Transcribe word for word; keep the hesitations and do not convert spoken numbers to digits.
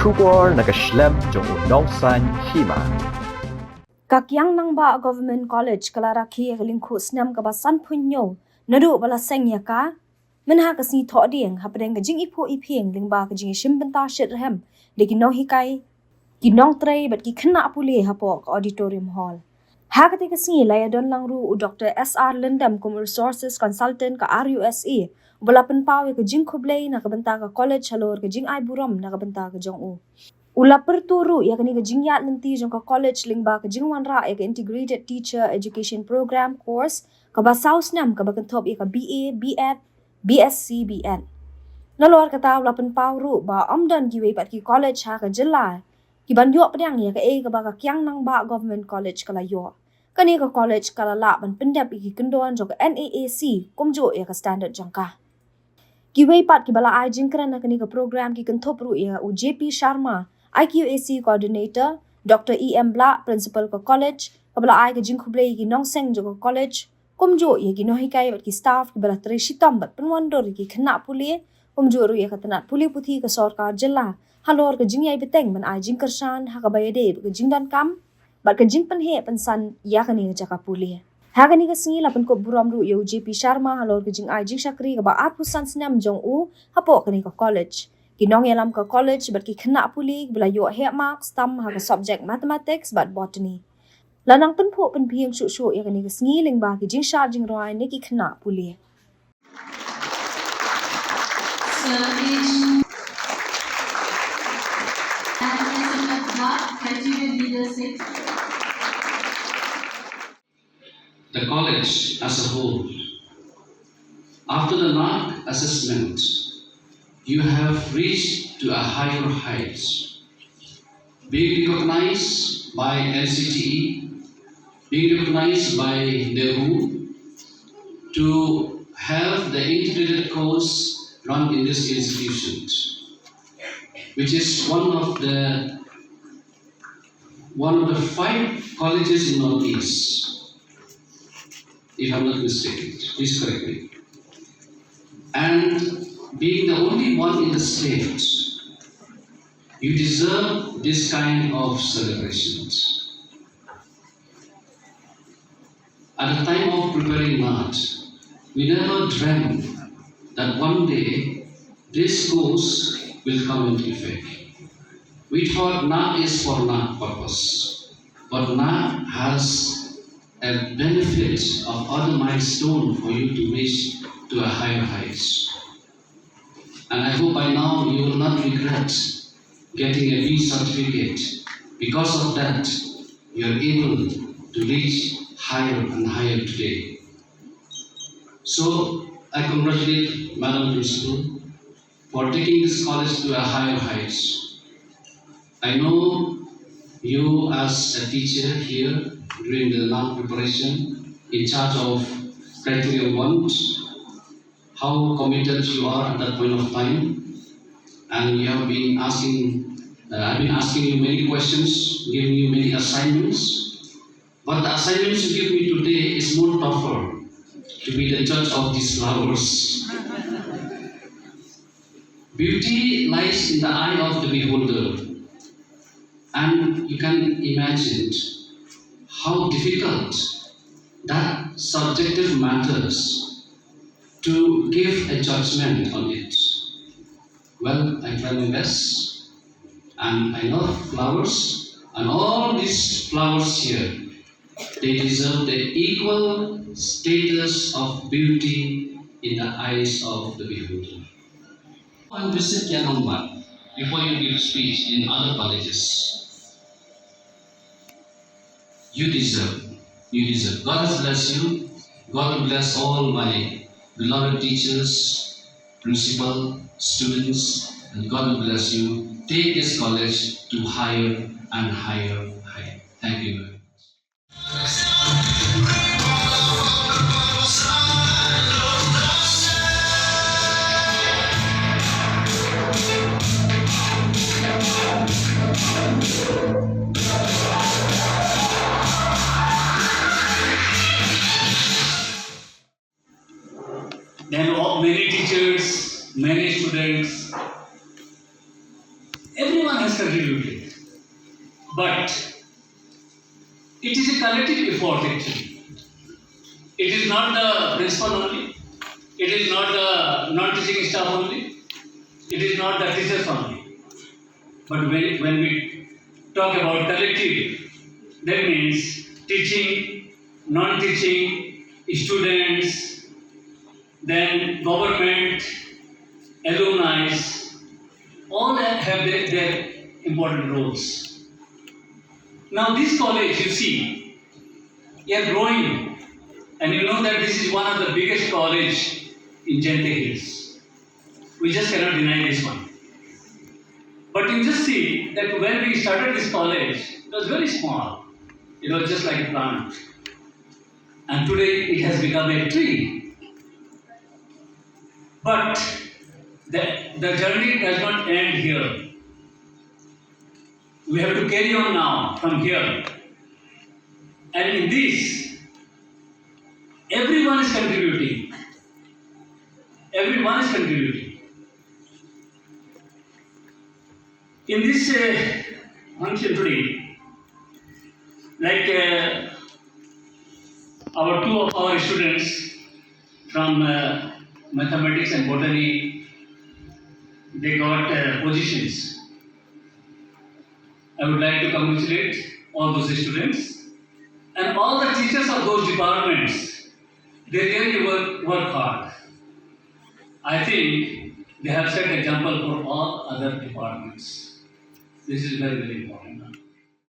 Khubor na ka shlem jong u nongsan hima. Ka Kiang Nangbah Government College ka la rakhe ïa ka lyngkhuh snem kaba sanphew hynñiew naduh ba la seng ïa ka mynha ka sngi Thohdieng hapdeng ka jingiphuh iphieng lyngba ka jingïashim bynta shitrhem da ki nonghikai, ki nongtrei bad ki khynnah pule hapoh ka auditorium hall. Ha katei ka sngi la ïadon lang ruh u Doctor S R Lyndam kum u Resources Consultant ka R U S A, uba la pynpaw ïa ka jingkhublei na ka bynta ka college halor ka jingai burom na ka bynta ka jong u. U la pyrtuh ruh ïa kane ka jingïaid lynti jong ka college lyngba ka jingwanrah ïa ka Integrated Teacher Education Program course kaba saw snem kaba kynthup ïa ka B A, B Ed, B Sc, B Ed. Nalor kata u la pynpaw ruh ba ym don kiwei pat ki college ha ka jylla ki ban ïoh pdiang ïa kaei kaba ka Kiang Nangbah Government College ka la ïoh. Kane ka college ka la lah ban pyndep ïa ki kyndon jong ka N A A C kumjuh ïa ka standard jong ka. Kiwei pat kiba la ai jingkren ha kane ka program ki kynthup ruh ïa u J P Sharma, I Q A C Coordinator, Doctor E M Blah, Principal ka college, kaba la ai ka jingkhublei ïa ki nongseng jong ka college, kumjuh ïa ki nonghikai bad ki staff kiba la trei shitom bad pynwandur ïa ki khynnah pule, kumjuh ruh ïa ka tnat pule puthi ka sorkar jylla halor ka jingïai bteng ban ai jingkyrshan ha kaba ïadei bad ka jingdonkam bad ka jingpynheh pynsan ïa kane ka jaka pule. Ha kane ka sngi la pynkup burom ruh ïa u J P Sharma halor ka jingai jingshakri kaba arphew san snem jong u hapoh kane ka college. Ki nongïalam ka college bad ki khynnah pule kiba la ïoh heh marks tam ha ka subject Mathematics bad Botany. La nang pynphuh pynphieng shuh shuh ïa kane ka sngi lyngba ki jingshad jingrwai na ki khynnah pule. Sir H. and S M F Blah, Criteria Leader six. The college as a whole. After the NAAC assessment, you have reached to a higher height. Being recognized by N C T E, being recognized by NEHU to have the integrated course run in this institution, which is one of the, one of the five colleges in Northeast, if I'm not mistaken. Please correct me. And being the only one in the state, you deserve this kind of celebrations. At the time of preparing NAAC, we never dreamt that one day this course will come into effect. We thought NAAC is for NAAC purpose, but NAAC has a benefit of other milestone for you to reach to a higher heights. And I hope by now you will not regret getting a B certificate. Because of that, you are able to reach higher and higher today. So I congratulate Madam Principal for taking this college to a higher heights. I know you as a teacher here during the NAAC preparation in charge of Criteria one, how committed you are at that point of time. And you have been asking, uh, I've been asking you many questions, giving you many assignments. But the assignments you give me today is more tougher to be the judge of these flowers. Beauty lies in the eye of the beholder. And you can imagine how difficult that subjective matters to give a judgment on it. Well, I try my best, and I love flowers, and all these flowers here, they deserve the equal status of beauty in the eyes of the beholder. And visit Kiang Nangbah before you give speech in other colleges. You deserve. You deserve. God has blessed you. God will bless all my beloved teachers, principal, students, and God will bless you. Take this college to higher and higher height. Thank you very much. Then all, many teachers, many students, Everyone has contributed. But it is a collective effort actually. It is not the principal only. It is not the non-teaching staff only. It is not the teachers only. But when, when we talk about collective, that means teaching, non-teaching, students, then government, alumni, all have their, their important roles. Now this college, you see, is growing, and you know that this is one of the biggest college in Jaintia Hills. We just cannot deny this one. But you just see that when we started this college, it was very small. It was just like a plant. And today it has become a tree. But the, the journey does not end here. We have to carry on now from here. And in this, everyone is contributing. Everyone is contributing. In this uh, function today, like uh, our two of our students from uh, mathematics and botany, they got uh, positions. I would like to congratulate all those students and all the teachers of those departments. They really work, work hard. I think they have set example for all other departments. This is very, very important.